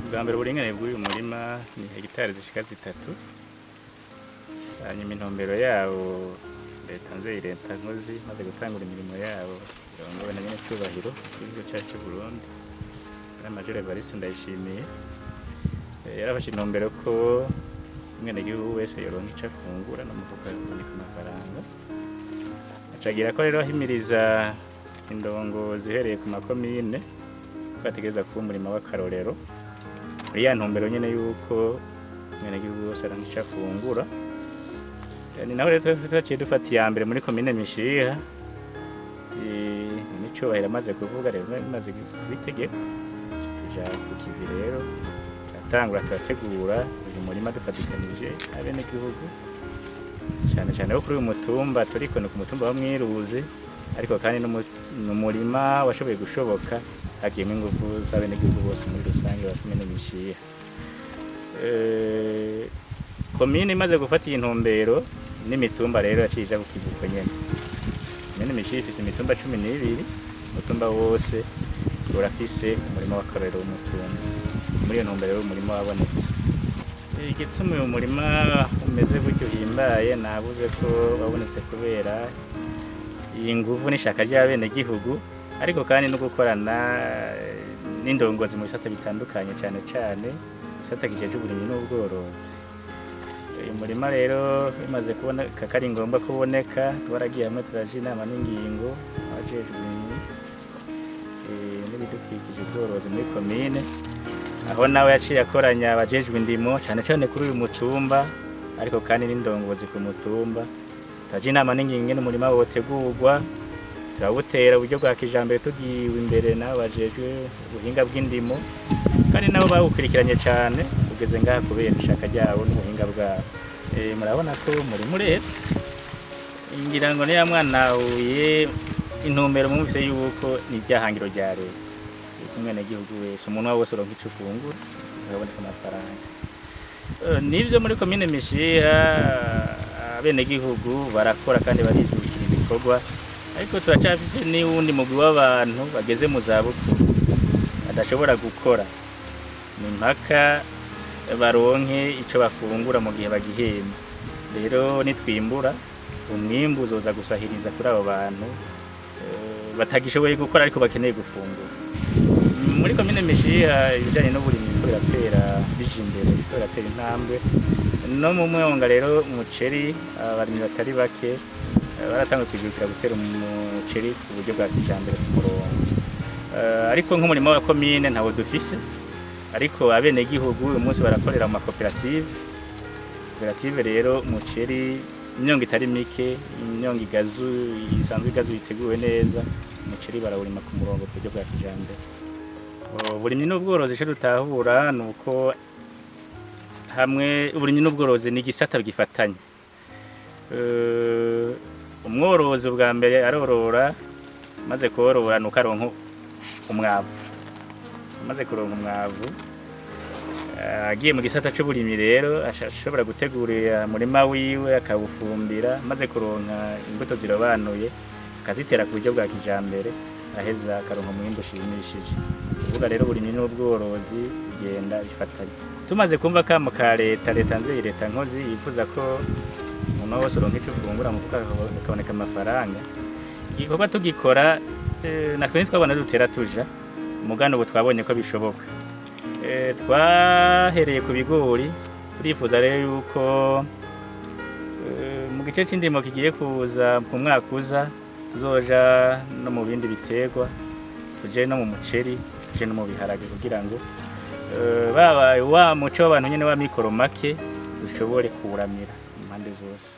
Bwa mbere, uburinganire bw'uyu murima ni hegitari zishika 3. Hanyuma intumbero yawo, leta nzeye, leta nkozi maze gutangura imirimo yabo irongowe na nyenecubahiro igihugu cyacu cy'u Burundi, Major Evariste Ndayishimiye, yarafashe intumbero ko umwenegihugu wese yoronka ico afungura no mufuka haboneka amafaranga. Acagira ko rero ahimiriza indongozi ihereye ku makomine ko ategereza kuba umurima w'akarorero muri ya ntumbero nyene yuko umwenegihugu wese aronka ico afungura. Ni naho rero twaciye dufata iya mbere muri komine Mishiha. N'icubahiro amaze kuvuga rero, bimaze kuba itegeko, tuja ku kivi rero, turatangura turategura uyu murima dufatikanije abenegihugu, cyane cyane bo kuri uyu mutumba turiko, ni ku mutumba wa Mwiruzi. Ariko kandi ni umurima washoboye gushoboka hagiyemo ingufu z'abenegihugu bose muri rusange ba komine Mishiha. Komine imaze gufata iyi ntumbero n'imitumba rero yaciye ija ku kivuko nyene. Komine Mishiha ifise imitumba 12, umutumba wose urafise umurima w'akarorero w'umutumba. Muri iyo ntumbero rero umurima wabonetse. Igituma uyu murima umeze gutyo uhimbaye, nabuze ko wabonetse kubera iyi nguvu n'ishaka ry'abenegihugu, ariko kandi no gukorana n'indongozi mu bisata bitandukanye, cyane cyane igisata kijejwe uburimyi n'ubworozi. Uyu murima rero bimaze kuboneka ko ari ngombwa kuboneka, twaragiye hamwe turaja inama n'ingingo, abajejwe uburimyi n'ibidukikije, ubworozi muri komine, aho nawe yaciye akoranya abajejwe indimo cyane cyane kuri uyu mutumba, ariko kandi n'indongozi ku mutumba. Turaja inama n'ingingo ingene umurima wotegurwa, turawutera uburyo bwa kijambere tugiwe imbere n'abo bajejwe ubuhinga bw'indimo, kandi nabo bawukurikiranye cyane ugeze ngaha kubera ishaka ryabo n'ubuhinga bwabo. Murabona ko umurima uretse ngira ngo niya mwanahuye intumbero mwumvise yuko ni iryahangiro rya leta yuko umwenegihugu wese, umuntu wese uronka ico ufungura, akaboneka amafaranga. Nivyo, muri komine Mishiha abenegihugu barakora kandi barijukira ibikorwa, ariko turacafise n'uwundi mugwi w'abantu bageze mu zabukuru badashobora gukora. Ni mpaka baronke ico bafungura mu gihe bagihema. Rero nitwimbura, umwimbu uzoza gusahiriza kuri abo bantu batagishoboye gukora ariko bakeneye gufungura. Muri komine Mishiha ibijanye n'uburimyi biriko biratera bija imbere, biriko biratera intambwe. No mu mwonga rero umuceri, abarimyi batari bake baratanguye kwijukira gutera umuceri ku buryo bwa kijambere ku murongo. Ariko nk'umurima wa komine ntawo dufise, ariko abenegihugu uyu munsi barakorera mu makoperative. Koperative rero umuceri, imyongo itari mike, imyongo igazu isanzwe igazu iteguwe neza, umuceri barawurima ku murongo ku buryo bwa kijambere. Uburimyi n'ubworozi, ico dutahura ni uko hamwe uburimyi n'ubworozi ni igisata gifatanye. Umworozi ubwa mbere arorora, maze korora nuko aronka umwavu. Amaze kuronka umwavu, agiye mu gisata c'uburimyi rero ashobora gutegurira umurima wiwe, akawufumbira, maze kuronka imbuto zirobanuye akazitera ku buryo bwa kijambere, aheza akaronka umwimbu ushimishije. Kuvuga rero uburimyi n'ubworozi bigenda bifatanye. Tumaze kumva akamo ka leta, leta nzeye, leta nkozi yifuza ko umuntu wese uronka ico ufungura mu mufuka hakaboneka amafaranga, igikorwa tugikora, natwe ntitwabona dutera tuja mugano. Ubu twabonye ko bishoboka. Twahereye ku bigori, turifuza rero yuko mu gice c'indimo kigiye kuza ku mwaka uza tuzoja no mu bindi biterwa, tuje no mu muceri, tuje no mu biharage, kugira ngo baba wa muco w'abantu nyene wa mikoro make dushobore kuwuramira impande zose.